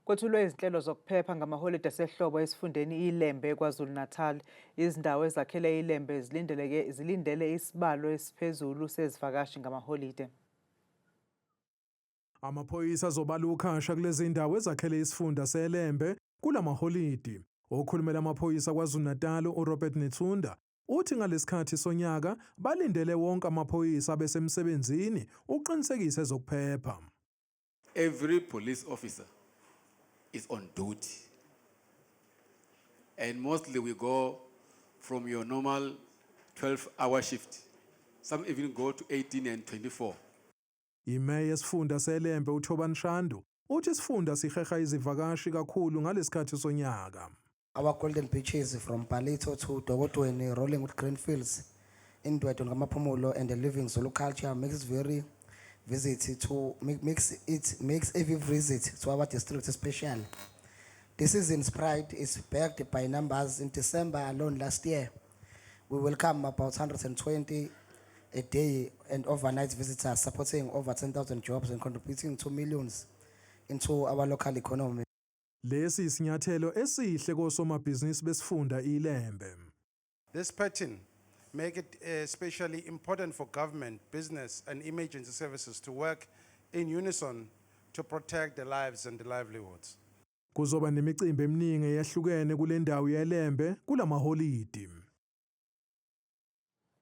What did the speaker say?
Kwethulwe izinhlelo zokuphepha ngamaholide asehlobo esifundeni iLembe KwaZulu-Natal. Izindawo ezakhele iLembe zilindeleke zilindele isibalo esiphezulu sezivakashi ngamaholide. Amaphoyisa azobala ukhasha kulezi ndawo ezakhele isifunda seLembe kulamaholidi. Okhulumela amaphoyisa KwaZulu-Natal uRobert Netsunda uthi ngalesikhathi sonyaka balindele wonke amaphoyisa abesemsebenzini ukuqinisekisa ezokuphepha. Every police officer is on duty. And mostly we go from your normal 12-hour shift. Some even go to 18 and 24. Imeya yesifunda seLembe uThobani Shandu uthi isifunda siheha izivakashi kakhulu ngalesikhathi sonyaka. Our golden beaches from Ballito to Dogodweni, rolling with green fields, Indwedwe and Kamaphumulo, and the living Zulu culture makes very visit to make, makes it makes every visit to our district special. The season's pride is backed by numbers. In December alone last year, we welcome about 120 a day and overnight visitors, supporting over 10,000 jobs and contributing 2 millions into our local economy. Lesi isinyathelo esihle kosomabhizinisi besifunda iLembe. This pattern make it especially important for government, business, and emergency services to work in unison to protect the lives and the livelihoods. Kuzoba nemicimbi eminingi eyahlukene kule ndawo yeLembe kulamaholidi.